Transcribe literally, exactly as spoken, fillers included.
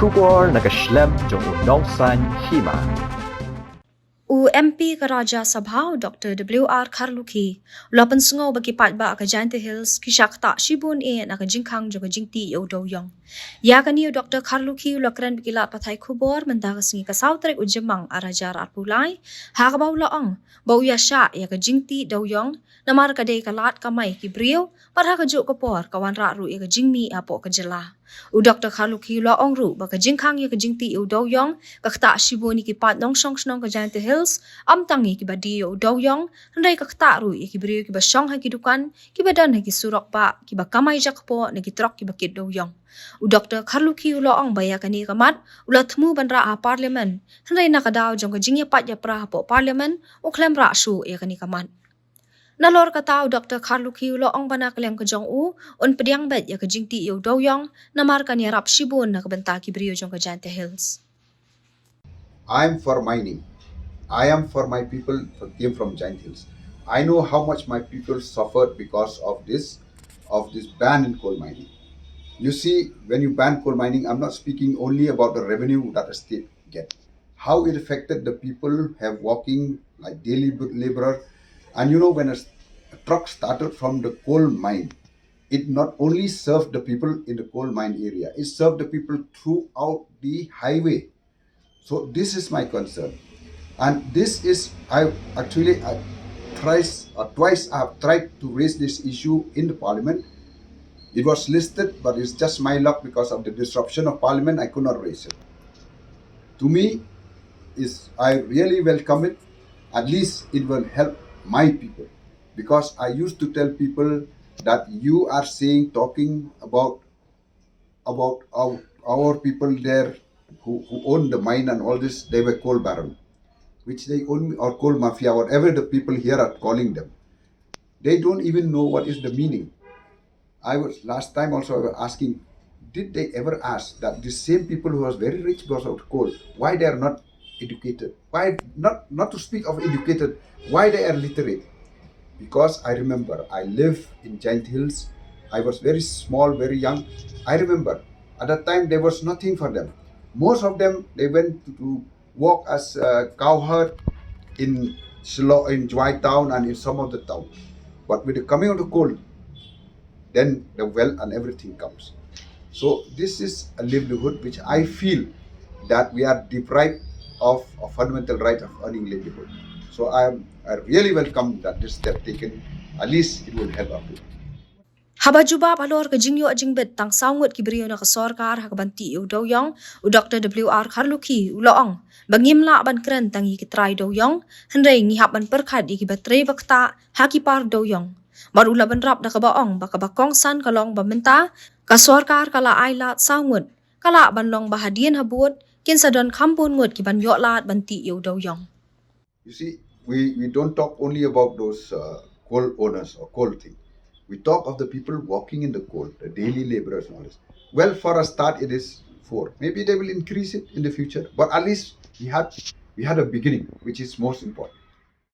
Khubor na ka shlem jong u nongsan hima. U M P ka Rajya Sabha, u Doctor W R Kharlukhi, u la pynsngew ba ki paidbah ka Jaintia Hills ki shah ktah shibun eh na ka jingkhang jong ka jingtih ïa u dewiong. Ïa kane u Doctor Kharlukhi u la kren bad ki lad pathai khubor mynta ka sngi ka saw tarik u Jymmang ar hajar arphew lai, ha kaba u la ong ba u ïa shah ïa ka jingtih dewiong namar ka dei ka lad kamai ki briew, bad ha kajuh ka por ka wanrah ruh ïa ka jingmih hapoh ka jylla. U Doctor Kharlukhi u la ong ruh ba ka jingkhang ïa ka jingtih ïa u dewiong ka ktah shibun ïa ki paid nongshong shnong ka Jaintia Hills, ym tang ïa kiba die ïa u dewiong, hynrei ka ktah ruh ïa ki briew kiba shong ha ki dukan, kiba don ha ki surok bah, kiba kamai jakpoh na ki trok kiba kit dewiong. U Doctor Kharlukhi u la ong ba ïa kane ka mat u la thmu ban rah ha Parliament, hynrei na ka daw jong ka jingïapait ïapra hapoh Parliament u khlem rah shuh ïa kane ka mat. Nalor kata u Doctor Kharlukhi u la ong ba na ka liang ka jong u un pdiang beit ïa ka jingtih ïa u dewiong namar kan ïarap shibun na ka bynta ki briew jong ka Jaintia Hills. I am for mining. I am for my people who came from Jaintia Hills. I know how much my people suffered because of this, of this ban in coal mining. You see, when you ban coal mining, I'm not speaking only about the revenue that the state get. How it affected the people who have working like daily laborer. And you know, when a, a truck started from the coal mine, it not only served the people in the coal mine area, it served the people throughout the highway. So this is my concern. And this is, I actually, I thrice or twice I have tried to raise this issue in the parliament. It was listed, but it's just my luck, because of the disruption of parliament, I could not raise it. To me, is I really welcome it. At least it will help my people, because I used to tell people that you are saying, talking about about our, our people there who, who own the mine and all this, they were coal baron, which they own, or coal mafia, whatever the people here are calling them. They don't even know what is the meaning. I was last time also I was asking, did they ever ask that the same people who was very rich because of coal, why they are not educated? Why not, not to speak of educated, why they are literate? Because I remember I live in Jaintia Hills. I was very small, very young. I remember at that time there was nothing for them. Most of them, they went to, to work as a cowherd in Shillong, in Jowai town and in some of the town. But with the coming of the coal, then the wealth and everything comes. So this is a livelihood which I feel that we are deprived of a fundamental right of earning livelihood. So I am, I really welcome that this step taken. At least it will help a bit. Haba jubab halor ka jingïoh jingbit tang saw ngut ki briew na ka sorkar ha kaban tih ïa u dewiong, u Doctor W R Kharlukhi u la ong ba ngim lah ban kren tang ïa ki trai dewiong, hynrei ngi hap ban pyrkhat ïa kiba trei ba ktah ha ki par dewiong. Bad u la bynrap da kaba ong ba kaba kongsan ka long ba mynta ka sorkar ka la ai lad saw ngut, ka lah ban long ba hadien habud kin sa don kham bun ngut ki ban ïoh lad ban tih ïa u dewiong. You see, we, we don't talk only about those uh, coal owners or coal thing. We talk of the people working in the coal, the daily laborers and all this. Well, for a start, it is four. Maybe they will increase it in the future, but at least we had we had a beginning, which is most important.